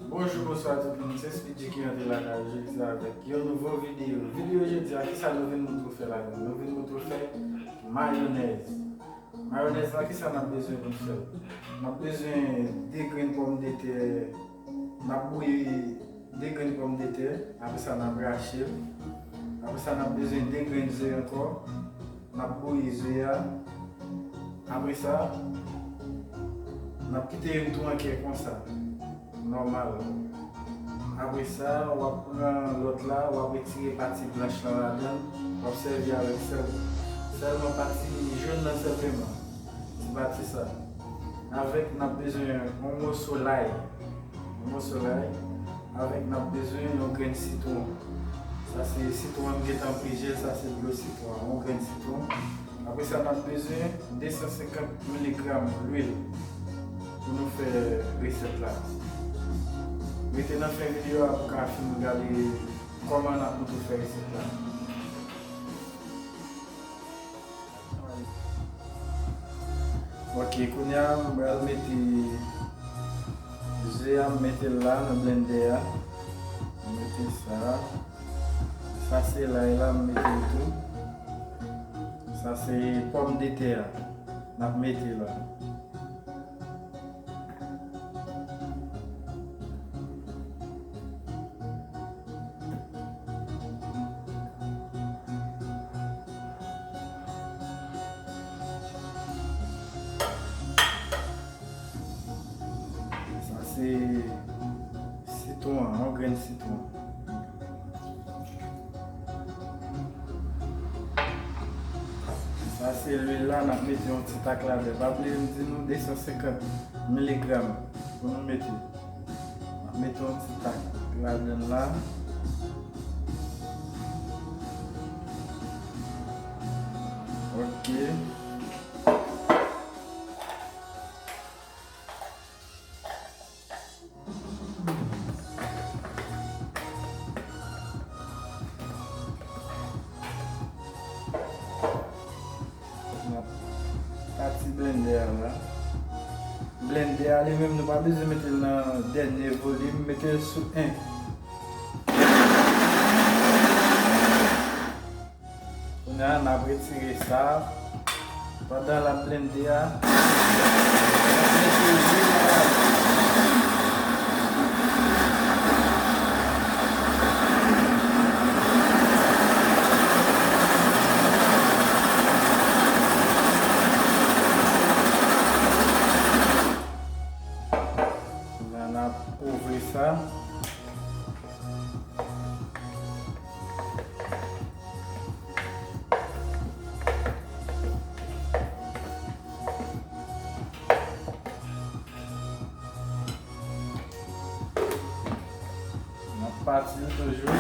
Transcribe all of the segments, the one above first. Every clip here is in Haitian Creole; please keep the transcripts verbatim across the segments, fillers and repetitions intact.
Bonjou, bonswa tout moun, se Speedy ki antre lakay jodi a avèk yon nouvo videyo. Videyo jodi a, kisa nou vin montre w fè ladan? Nou vin montre w fè mayonèz. Mayonèz la, kisa n ap bezwen pou n fè l? N ap bezwen de grenn pòmdetè, n ap bouyi de grenn pòmdetè, apre sa n ap rache l. Apre sa, n ap bezwen de grenn ze ankò, n ap bouyi ze a. Apre sa, n ap kite youn tou an kè konsa, nòmal. Apre sa, w ap pran lòt la, w ap retire pati blanch lan ladan l, w ap sèvi avèk sèl, sèlman pati jòn nan senpleman, ti pati sa. Avèk, n ap bezwen yon moso lay, yon moso lay. Avèk, n ap bezwen yon grenn sitwon. Sa se sitwon an m gentan pri je l, sa se dlo sitwon an, yon grenn sitwon. Apre sa, n ap bezwen de san senkant miligram lwil pou nou fè resèt la. Rete nan fen videyo a pou w ka fin gade kòman n ap montre w fè resèt la. Ok, kounye a, m pral mete ze a, m mete l la nan blendè a. M mete sa. Sa se lay la, m mete l tou. Sa se pòmdetè a, n ap mete la. Sa se sitwon an, yon grenn sitwon. Sa se lwil la, n ap mete yon ti tak ladan. Pa bliye m di nou de san senkant miligram pou nou mete. N ap mete yon ti tak ladan la. Ok. N ap pati blendè a la. Blendè a li menm, nou pa bezwen mete l nan dènye volim, mete l sou en. Kounye a, n ap retire sa. Pandan l ap blende a, n ap mete lwil la ladan. Kounye a, n ap kouvri sa. N ap pati l toujou.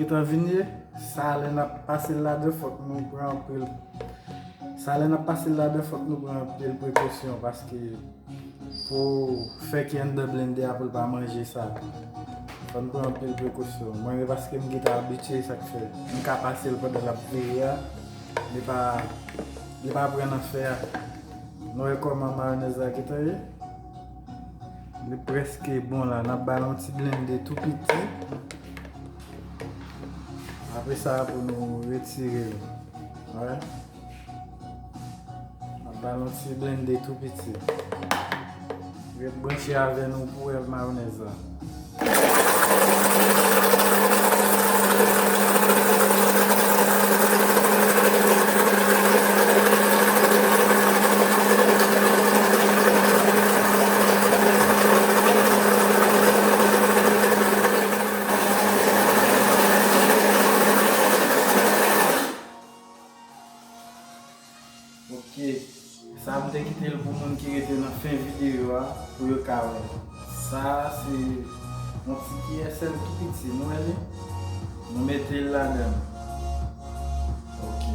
Tan vini, sa lè n ap pase l ladan, fòk nou pran anpil. Sa lè n ap pase l ladan, fòk nou pran anpil prekosyon, paske pou fè ki anndan blende a pou l pa manje sa, fò n pran anpil prekosyon. Mwen, se paske m gentan abitye, sa k fè m ka pase l pandan l ap vire a. Li pa, li pa pran nan fè a. Nou wè kòman mayonèz la gentan ye? Li prèske bon la. N ap ba l yon ti blende tou piti. Apre sa, pou nou retire l. Wè. N ap ba l yon ti blende tou piti. Ret branche avè nou pou wè mayonèz la. Ok. Sa m te kite l pou moun ki rete nan fen videyo a pou yo ka wè. Sa a se yon ti kiyè sèl tou piti, nou wè li? Nou mete l ladan l. Ok.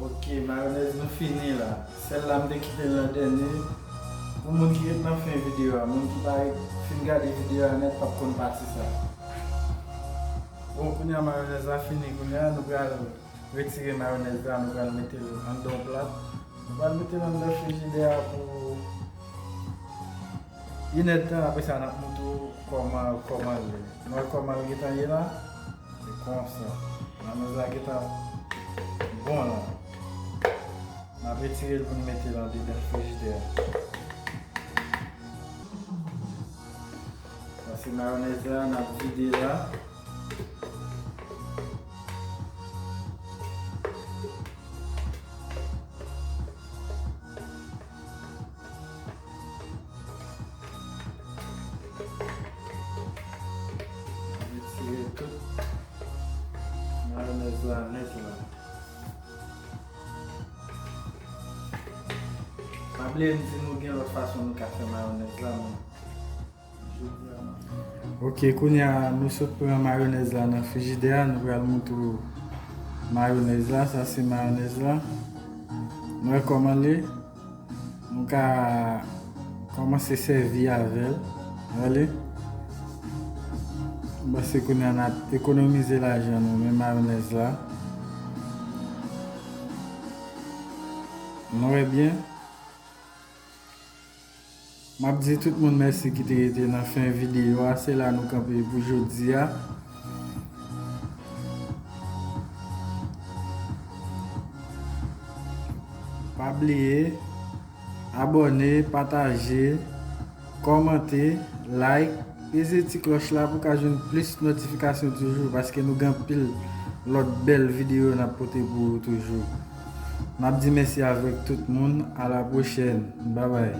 Ok, mayonèz nou fini la. Sèl la m te kite l nan dènye. Pou moun ki ret nan fen videyo a, moun ki pa ret fin gade videyo a nèt p ap konn pati sa. Bon, kounye a mayonèz la fini, kounye a nou pral retire mayonèz la, nou pral mete l anndan yon plat. Nou pral mete l anndan frijidè a pou inèdtan, apre sa n ap montre w kòman, kòman l ye. Nou wè kòman l gentan ye la? Se konsa. Mayonèz la gentan bon la. N ap retire l pou n mete l andedan frijidè a. Sa se mayonèz la, n ap vide la. Retire tout mayonèz la nèt la. Pa bliye m di nou gen lòt fason nou ka fè mayonèz la, men Ok, kounye a nou sot pran mayonèz la nan frijidè a, nou pral montre w mayonèz la, sa se mayonèz la. Nou wè kòman l ye? Nou ka kòmanse sèvi avè l. Gade. M panse kounye a n ap ekonomize lajan nou, men mayonèz la. Nou wè byen? M ap di tout moun mèsi ki te rete nan fen videyo a. Se la nou kanpe pou jodi a. Pa bliye abòne, pataje, kòmante, like, peze ti klòch la pou w ka jwenn plis notifikasyon toujou, paske nou gen anpil lòt bèl videyo n ap pote pou ou toujou. N ap di mèsi avèk tout moun. A la pwochèn. Babay.